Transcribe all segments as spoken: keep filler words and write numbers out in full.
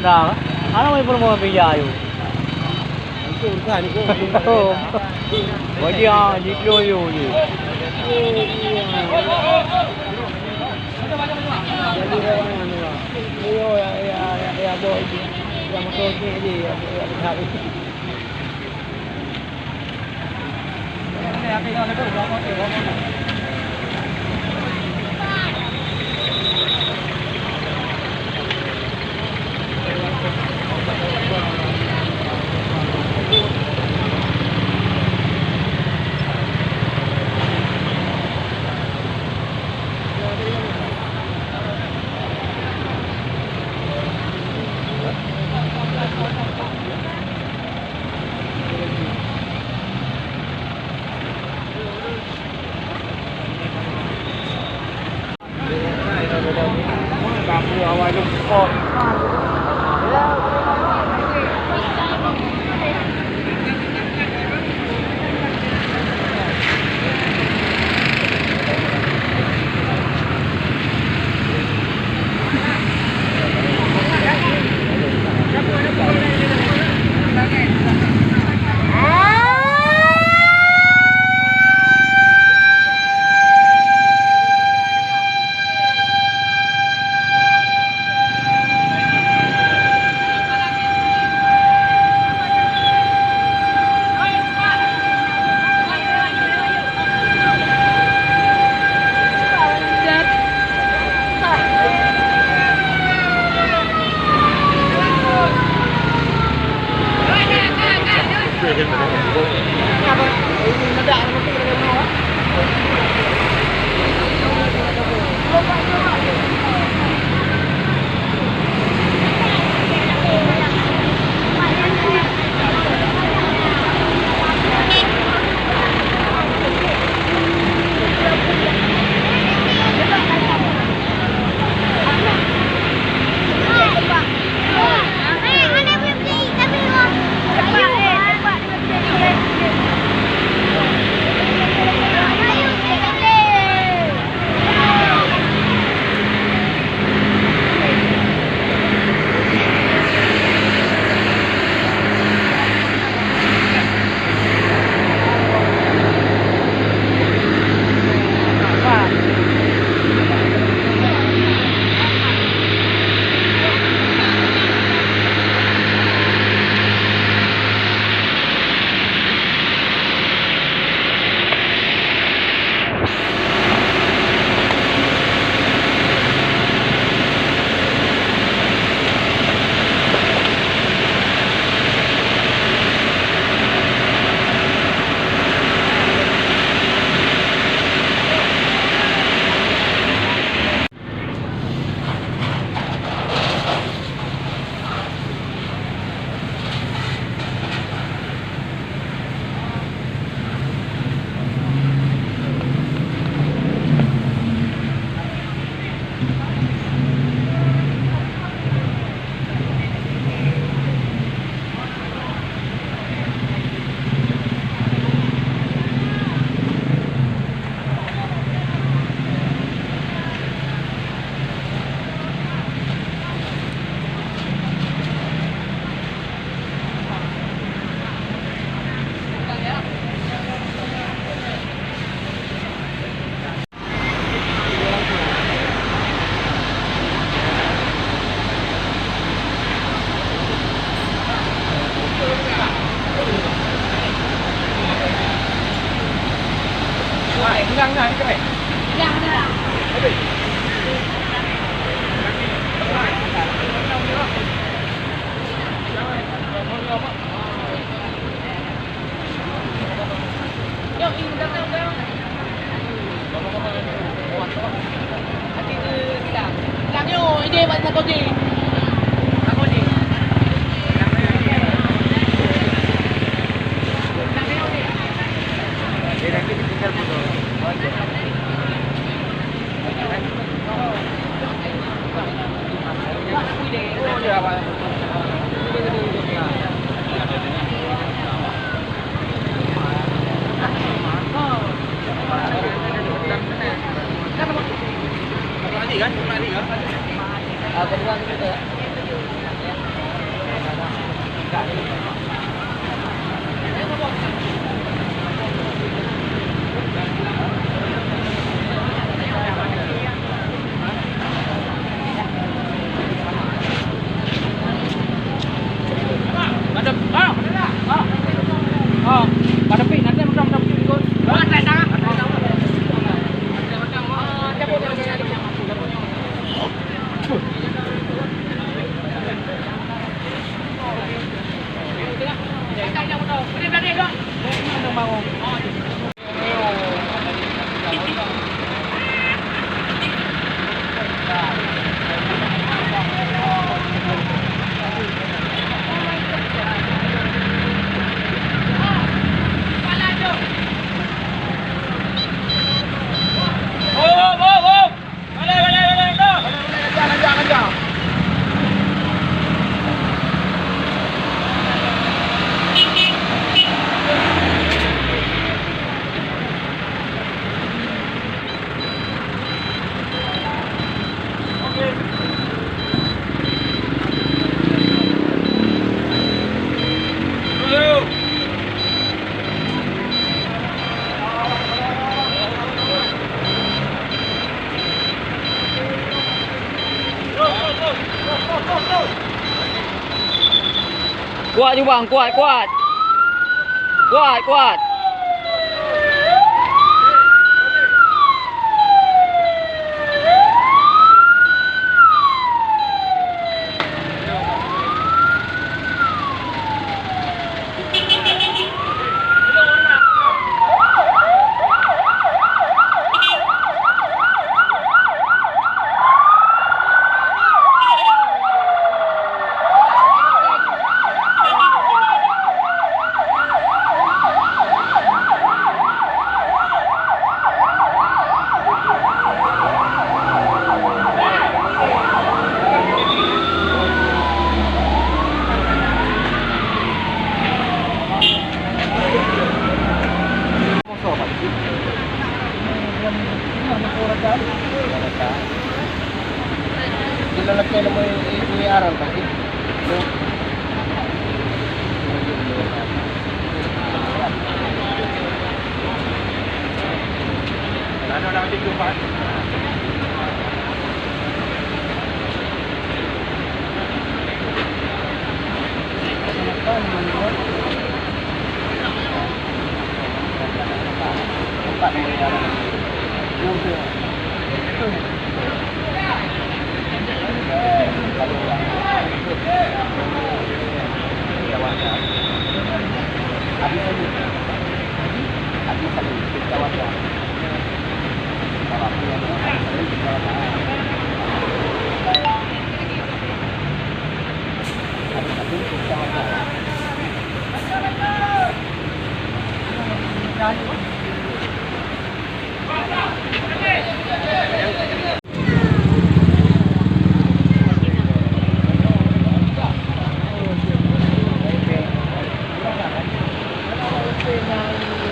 Dah, anak main pun mau pinjah ayu. Itu urusan itu. Oh. Bagi ah, jiklo ayu ni. Ayo, ya, ya, ya, ya, boy. Yang motor ni je, ya, ya, ya. Pada, ah, ah, ah, pada pi, nanti mudah-mudahan pi ikut. Kuat ju, Bang, kuat, kuat. Kuat, kuat.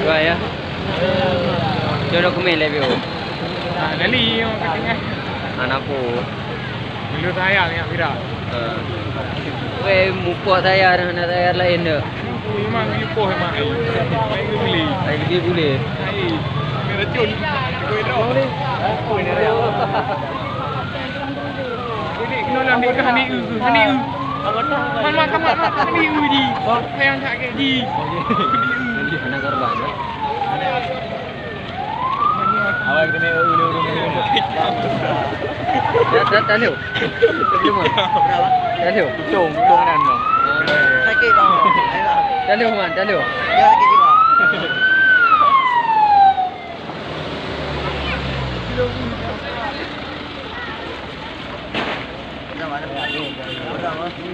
Dua ya. Jodoh kemil lebih. Nah, kali yang kacang eh. Anak aku. Bila sayang yang viral. Eh. Weh, mupok saya dengan anak saya lain tu. Memang dipoh memang. Baik beli. Baik beli boleh. Hai. Meracun. Kau dah. Ini kena lah nikah ni. Ni. Mama kamu ni di. Sayang tak ke di. Anak korban. Awak kena ulu-ulu. Dah, dah, dah, Leo. Leo, Man. Dah, Leo. Tucung, tucung kan, no. Sakit, bang. Ayo, bang. Dah, Leo, Man. Dah, Leo. Dia sakit jiwa.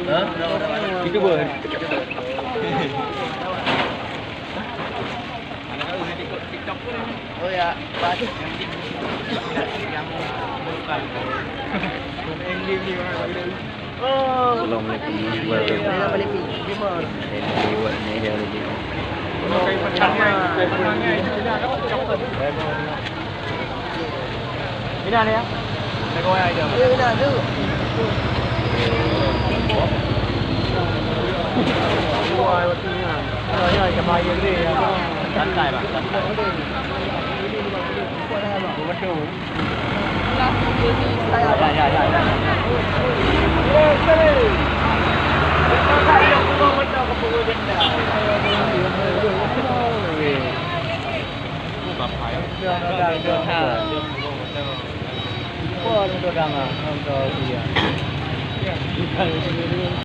Ha? Itu pun. Oh ya, Pak. Assalamualaikum warahmatullahi wabarakatuh. Ini buat ni dia lagi. Ina ni ya. Ada kawan aja. Ya, ina tu. Santai, Bang, santai. Ya, ya, ya, ya.